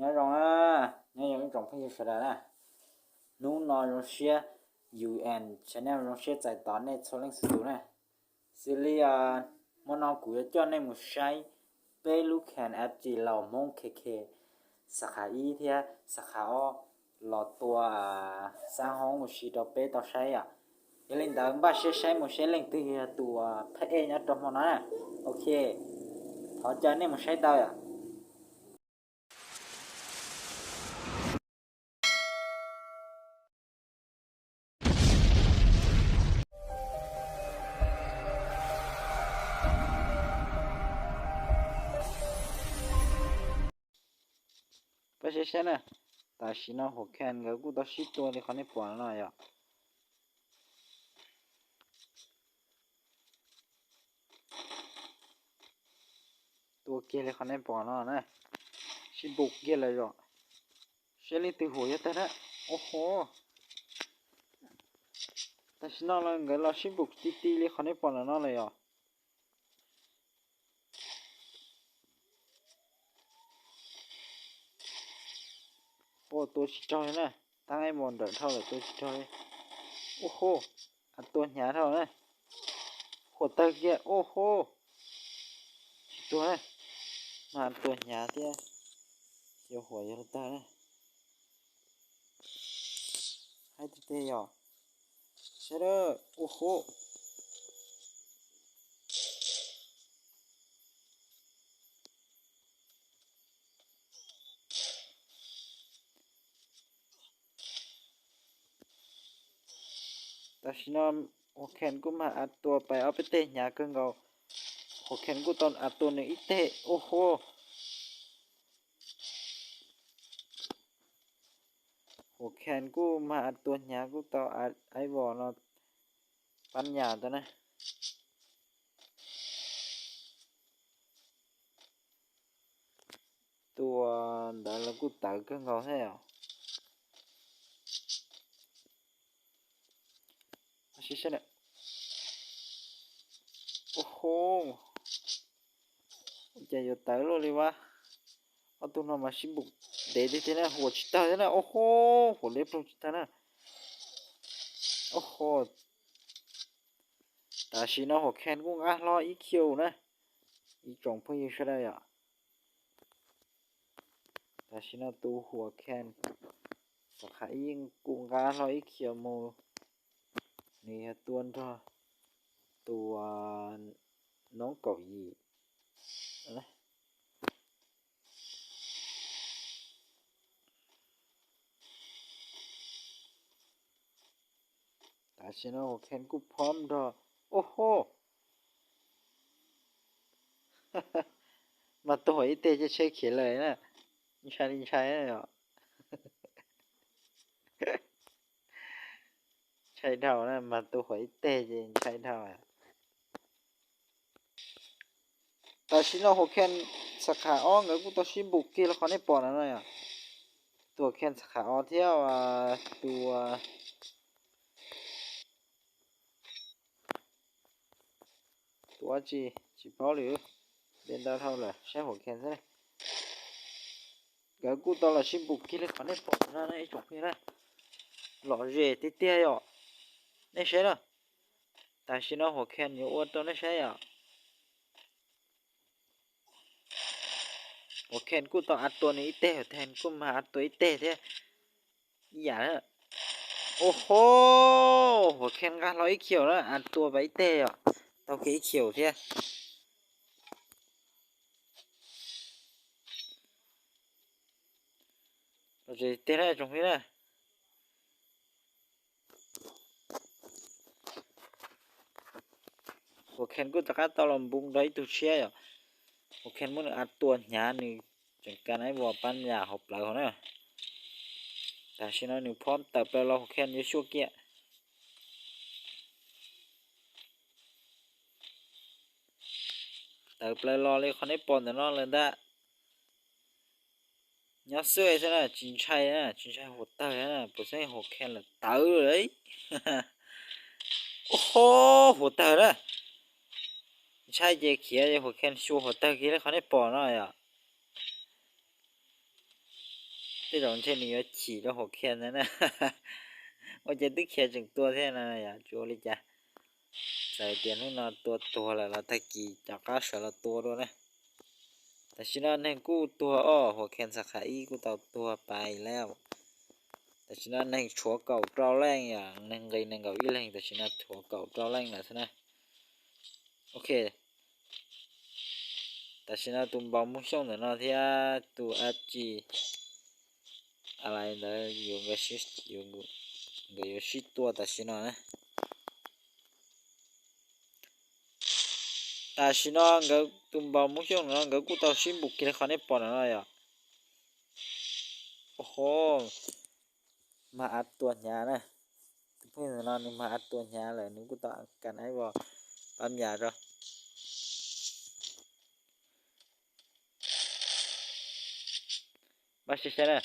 Nyob zoo na, nyob zoo ib tsoom phooj ywg sawv daws na. Hnub no zoo siab, U N Channel zoo siab txais tos nej txhua leej txhua tus na. Xws li hmo no kuv yuav coj nej mus saib peb lub khen F G laus Hmoob K K, sab kha ib thiab sab kha ob los tua xab hoob ua si rau peb tau saib yom. Yog li ntawd npaj siab saib mus seb leej twg yog tus phab ej nyob rau hmo no na. Ok, thov caw nej mus saib tau yom. Peb saib saib na, tam sim no Huas Khen nkawd kuj tau sib tua li qhov nej pom no yom. Tua kiag li qhov nej pom no na, sib npus kiag lawm yom. Saib leej twg huam yuav tag na. Ua ho, tam sim no los nkawd los sib npus ti ti li qhov nej pom no lawm yom. Ua tua tsis raug li na, tab ib mos nrawm dhau lawm tua tsis raug li. Ua ho, a tua hnyav dhau na. Huam tawg kiag, ua ho, tsis tuag na. Mas a tua hnyav thiab, xyov huam yog li tag na. Haib tiag tiag yom. Saib dawb, ua ho. Tam sim no Huas Khen kuj mag a tua pais ob peb teg hnyav kawg nkaus. Huas Khen kuj tau a tua nws ib teg, ua ho. Huas Khen kuj mag a tua hnyav kuj tau a ib vos no pab nyas tau na. Tua ntawd los kuj tawv kawg nkaus thiab os. Ua ho, cas yuav tawv luaj li vaj. Ob tug no mas sib npus ntev tiag tiag na, huam tsis tawg thiab na, ua ho, huam liab ploog tsis tawg na. Ua ho, tam sim no Huas Khen kuj nqa hlo ib khiaus na, ib tsoom phooj ywg sawv daws yom. Tam sim no tus Huas Khen sab kha ib kuj nqa hlo ib khiaus mus, nws yog tua nrog tus noob kaum yim. Tam sim no Huas Khen kuj phob nrog, ua ho, mas tua huam ib teg ces tsheb khiav lawm na, ntshai li ntshai os. Ntshai dhau na, mas tua huam ib teg ces ntshai dhau. Tam sim no Huas Khen sab kha ob nkawd kuj tau sib npus kiag los qhov nej pom no no yom. Tus Huas Khen sab kha ob thiab tus, tus dab tsi tsis paub li, npe ntau dhau lawm, saib Huas Khen xwb. Nkawd kuj tau los sib npus kiag li qhov nej pom no na ib tsoom phooj ywg na. Lom zem tiag tiag yom. Nej saib na, tam sim no Huas Khen yuav ua rau nej saib yom. Huas Khen kuj tau a tua nws ib teg, Huas Khen kuj mag a tua ib teg thiab. Ib yam na. Ua ho, Huas Khen nqa hlo ib khiaus na, a tua pais ib teg yom, tau kiag ib khiaus thiab. Lom zem tiag na tsoom phooj ywg na. Huas Khen kuj rov qab tau los npu nrog ib tug tshiab yom. Huas Khen muab nws a tua hnyav nws tseem ka na ib vos pab nyas hauv plawv hauv na. Tam sim no nws phob tawm plaws los Huas Khen yuav xyuaj kiag. Tawm plaws los li qhov nej pom ntawm no lawm ntag. Nyob xwb xwb na, tsis ntshai na, tsis ntshai huam tawg na, puas xeeb Huas Khen lawm tawv lawm. Ua ho, huam tawg na. Ntshai ces khiav, Huas Khen xyuas huam tawg kiag li qhov nej pom no yom. Tej zaum ntshe nws yuav chim rau huam khiav ntawd na. Ua cas twb khiav tseem tua thiab no yom, tsis ua li cas. Txawm tias hnub no tua tuag lawm los tag kis rov qab sawv los tua dua na. Tam sim no neeg kuj tuag os, huam khiav ntxhais qham ib kuj tau tuag pais lawm. Tam sim no neeg tshuav kaum rau leej yom, neeg nqis nees nkaum ib leeg, tam sim no tshuav kaum rau leej lawm xwb na. Ok, tam sim no tus npau muaj xyooj ntawm no thiab tus ab tsi a lais ntawd yuav, nkawd yuav sib tua tam sim no na. Tam sim no nkawd tus npau muaj xyooj no nkawd kuj tau sib npu kiag li qhov nej pom no no yom. Oho, mag av tua hnyav na. Tus phooj ywg no nws mag av tua hnyav lawm, nws kuj tau kas aib vos pab yam rau. Pab saib saib na,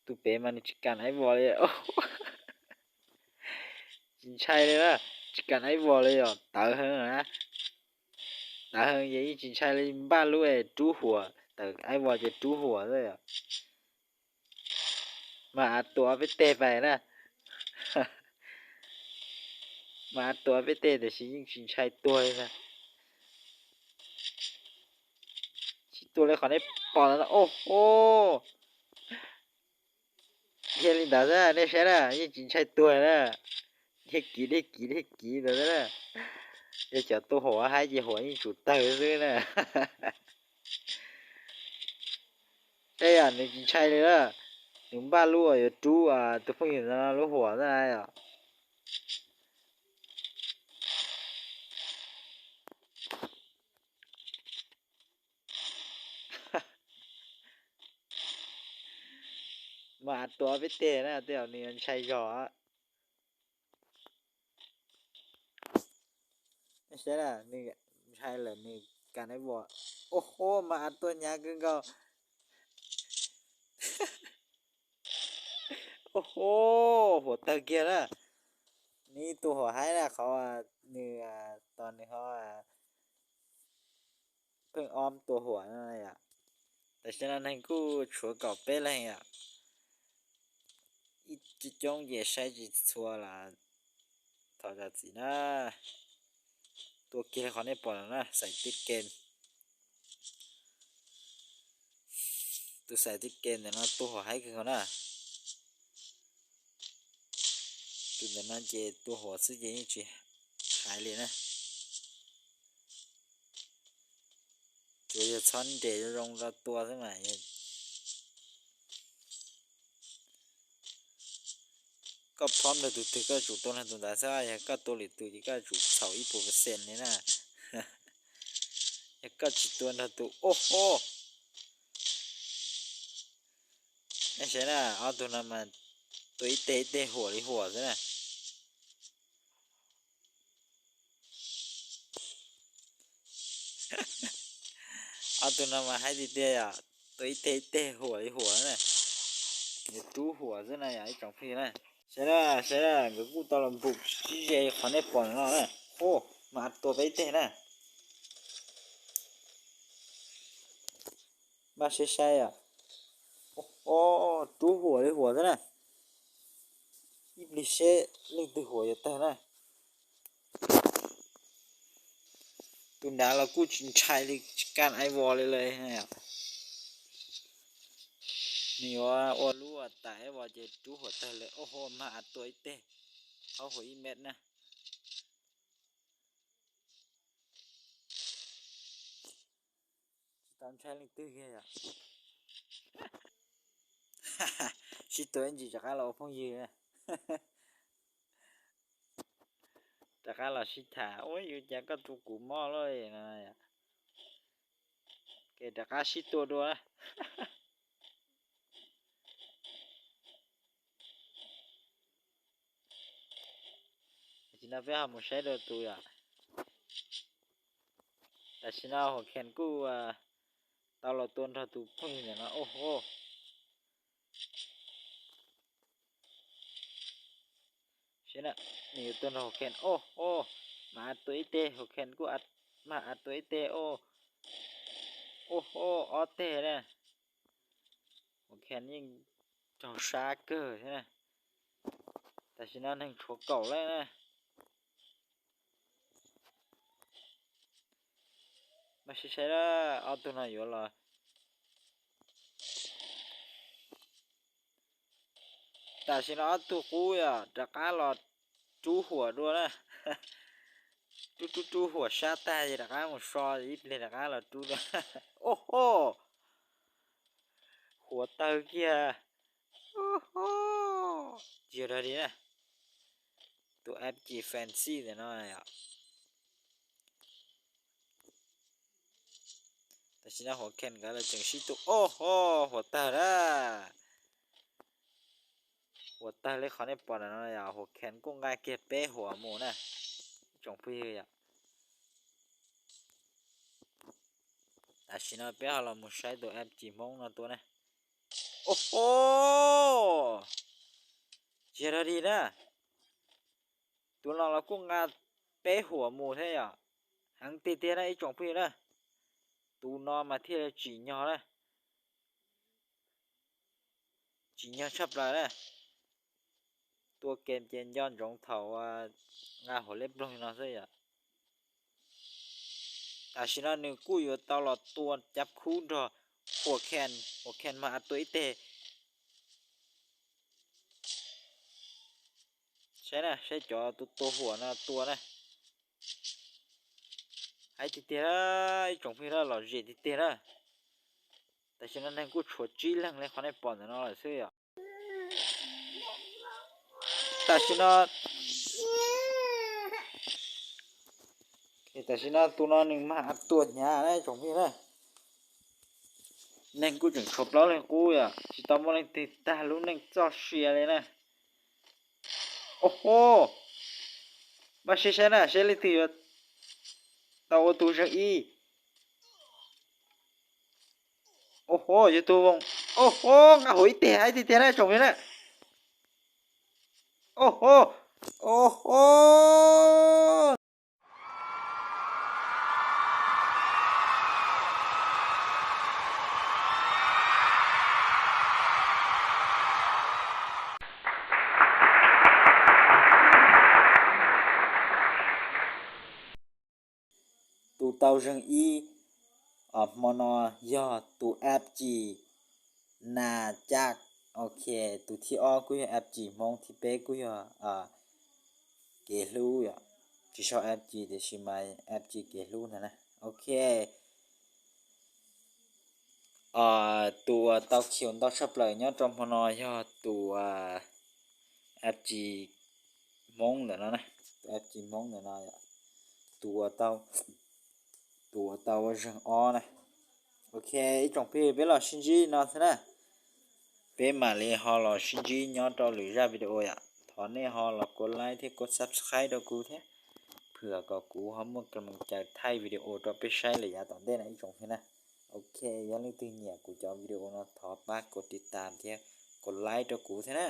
tus pem mas nws tsis kas aib vos li. Tsis ntshai li na, tsis kas aib vos li os, tawv heev na. Tawv heev ces yeej tsis ntshai li, npaj lub es rub huam, tawm aib vos ces rub huam xwb os. Mag av tua peb teg pais na. Mag av tua peb teg tiam sis yeej tsis ntshai tuag li na. Sib tua li qhov nej pom no, o ho, dhia li ntawd xwb nej saib na, yeej tsis ntshai tuag na. Dhia kiv dhia kiv dhia kiv ntawd xwb na. Yog cov tua huam haib ces huam yeej tsum tawg xwb na. Saib yom, nws tsis ntshai li na. Nws npaj lub uas yuav rub tus phooj ywg ntawd no lub huam xwb na yom. Mag av tua peb teg na, tej zaum nws yuav ntshai zog. Nej saib na, nws ntshai lawm nws kas aib vos. O ho, mag av tua hnyav kawg nkaus. O ho, huam tawg kiag na. Nws tua huam haib na, qhov nws tos nws ho pheej ob tua huam no yom. Tam sim no neeg kuj tshuav kaum peb leeg yom. Ib coob ces saib tsis txhua los thov zam txim na. Tua kiag li qhov nej pom no na, xais tib ke. Tus xais tib ke ntawm no tua huam haib kawg nkaus na. Tus ntawm no ces tua huam xwb ces yeej tsis hais li na. Tsuas yog txhob nres zoo zoo rau tua xwb mas. Koj phob nrog tus twg koj tsum tua nrog tus ntawd xwb, yog koj tua lwm tus ces koj tsum txhaum ib puas percent li na. Yog koj tsis tua nrog tus, o ho, nej saib na, ob tug no mas tua ib teg ib teg huam li huam xwb na. Ob tug no mas haib tiag tiag yom, tua ib teg ib teg huam li huam na. Yuav rub huam xwb na yom ib tsoom phooj ywg na. Saib na, saib na, nkawd kuj tau los npum sib ze qhov nej pom no na. O, mag tua peb ib teg na. Maj saib saib os. O, rub huam li huam xwb na. Ib pliag seb leej twg huam yuav tawg na. Tus nrad los kuj tsis ntshai li, tsis kaj aib vos li lawm. Nws yuav ua lub tas aib vos ces rub huam tawg lawm. O ho, mag av tua ib teg, qhov huam ib mev na. Tsis tau ntshai leej twg kiag yom. Sib tua ib ntsis rov qab los ua phooj ywg. Rov qab los sib tham, ua yus cas koj tua kuv mob lawm no. Ces rov qab sib tua dua. Tam sim no peb ho mus saib dua tus yom. Tam sim no huam khees kuj tau los tua nrog tus phooj ywg ntawm no. O ho, saib na, nws yuav tua nrog huam khees. O ho, mag av tua ib teg, huam khees kuj mag av tua ib teg. O ho, ob teg na. Huam Khees yeej raug sab kawg thiab na. Tam sim no neeg tshuav kaum leej na. Mas sib saib ob tug no yuav los. Tam sim no ob tug qub yom, rov qab los rub huam dua na. Rub rub rub huam sab tag ces rov qab mus so ib pliag rov qab los rub dua. Oj ho, huam tawg kiag. Oj ho, tsis yog dog dig na. Tus F G Fancy ntawm no yom. Tam sim no huam Khees nkawd los tseem sib tua. Oj ho, huam tawg na. Huam tawg li qhov nej pom ntawm no yom, huam Khees kuj nqa kiag peb huam mus na. Tsoom phooj ywg yom. Tam sim no peb ho los mus saib tus F G Hmoob no tua na. Oj ho, tsis yog dog dig na. Tus no los kuj nqa peb huam mus thiab yom. Heev tiag tiag na ib tsoom phooj ywg na. Tus no mas thiaj li tsim nyog na. Tsim nyog tshaj plaws na. Tua kem ces nco ntsoov thaum nqa huam liab ploog no xwb yom. Tam sim no nws kuj yuav tau los tua cab khub nrog huam Khees, huam Khees mas a tua ib teg. Saib na, saib cov tus tua huam no tua na. Heev tiag tiag, ib tsoom phooj ywg, lom zem tiag tiag na. Tam sim no neeg kuj tshuav tsib leeg li qhov nej pom ntawm no lawm xwb yom. Tam sim no, tam sim no tus no nws mag a tua hnyav na tsoom phooj ywg na. Neeg kuj tseem tshuav plaub leeg qub yom, tsis tau muaj leej twg tag lub neej txoj sia li na. Oj ho, mas sib saib na, saib leej twg yuav tau ua tus zeeg ib. Oj ho, yog tus Voos. Oj ho, nqa huam ib teg heev tiag tiag na tsoom phooj ywg na. Oj ho, oj ho. Tus tau zeeg ib hmo no yog tus F G Nas Caj. Ok, tus thib ob kuj yog F G Hmoob, thib peb kuj yog Kev Hlub yom. Tsis sau F G tiam sis mas F G Kev Hlub ntag na. Ok. Tus uas tau khiu ntau tshaj plaws nyob rau hmo no yog tus F G Hmoob ntawm no na, tus F G Hmoob ntawm no, tus uas tau, tus uas tau ua zeeg ob na. Ok, ib tsoom phooj ywg, peb los sib ntsib no xwb na. Peb mam li ho los sib ntsib nyob rau lwm zaj video yom. Thov nej ho los kov like thiab kov subscribe rau kuv thiab, phwm kom kuv ho muaj kev meem cai thaij video rau peb saib lawm yav tom ntej na ib tsoom phooj ywg na. Ok, yog leej twg nyiam kuv cov video no thov pab kov tiv tam thiab kov like rau kuv thiab na.